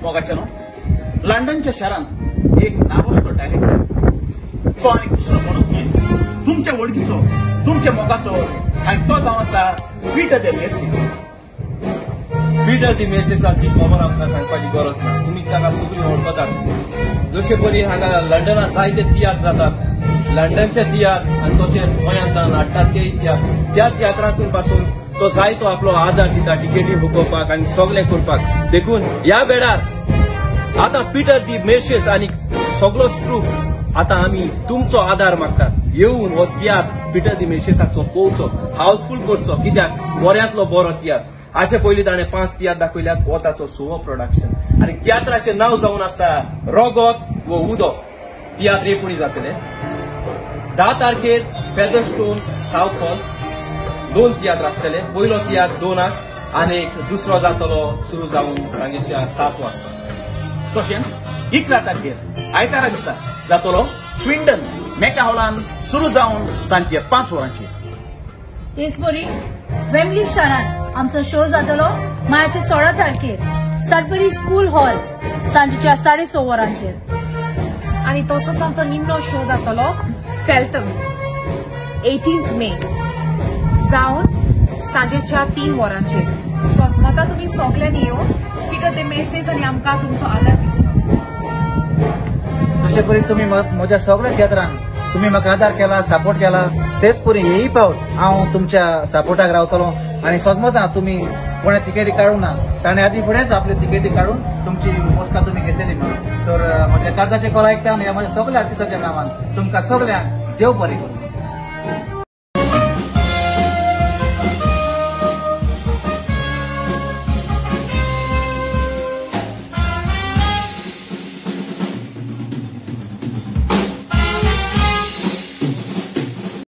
मोगाच्यानो, लंडनच्या शहरांत एक नावस्तो डायरेक्टर, तो आनी दुसरो माणूस न्हय, तुमच्या वळखीचो, तुमच्या मोगाचो, आनी तो जावन आसा पीटर दे मेर्सीस. पीटर दी मेर्सीसाची खबर आमकां सांगपाची गरज ना, तुमी ताका सगळीं वळखतात. जशे परी हांगा लंडनात जायते तियात्र जातात, लंडनचे तियात्र आनी तशेंच गोंयांत हाडटात ते तियात्र, त्या तियात्रांतून पासून तो जायतो आपलो आदार दिता टिकेटी हुकोवपाक आनी सगळें करपाक. देखून ह्या वेळार आतां पीटर दी मेर्सीस आनी सगळोच ट्रूप आतां आमी तुमचो आदार मागतात. येवन हो तियात्र पीटर दी मेर्सीसाचो पळोवचो, हाऊसफूल करचो, कित्याक बऱ्यांतलो बरो तियात्र. हाचे पयलीं ताणें 5 तियात्र दाखयल्यात, हो ताचो 6वो प्रोडक्शन. आनी तियात्राचें नांव जावन आसा रोगोत वो उदक. तियात्र एपुणी जातले 10 तारखेर फेदरस्टोन सावथ हॉल 2 तियात्र आसतले. पयलो तियात्र 2 आनी एक दुसरो जातलो सुरू जावन सांजेच्या 7 वाजता. तशेंच 11 तारखेर आयतारा दिसा जातलो स्विंडन मेका हॉलान सुरू जावन सांजचे 5 वरांचेर. तेच परी वेम्बली शारांत आमचो शो जातलो मायाचे 16 तारखेर सडबरी स्कूल हॉल सांजेच्या 6:30 वरांचेर. आनी तसोच आमचो निमणो शो जातलो फेल्टम 18 मे जावन सांजेच्या 3 वरांचेर. सोसमता तुमी सगल्यांनी येवन पीटर दे मेर्सीस आनी आमकां तुमचो आदार दिवचो. तशें परी तुमी म्हज्या सगळ्या तियात्रांक तुमी म्हाका आदार केला, सपोर्ट केला, तेच परी हेय पावट हांव तुमच्या सपोर्टाक रावतलो. आनी सोजमता तुमी कोणें तिकेटी काडूंक ना ताणें आदी फुडेंच आपली तिकेटी काडून तुमची मोस्का तुमी घेतली म्हणून. तर म्हज्या काळजाचे कॉल आयकता आनी म्हज्या सगळ्या आर्टिस्टाच्या नांवान तुमकां सगळ्यांक देव बरें करूं.